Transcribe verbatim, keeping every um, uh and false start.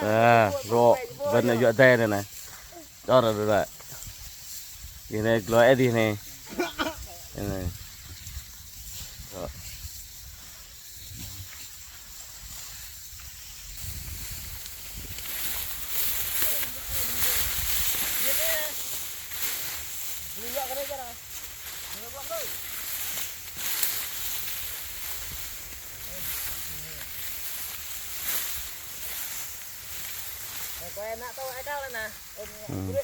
À, rŏ, wơ̆n yua dê anai. Čor ră ră. Dih anai, glô ê dih anai. Anai. Rŏ. Kơ ană tơ ê kâo anai. Ơ, hmm.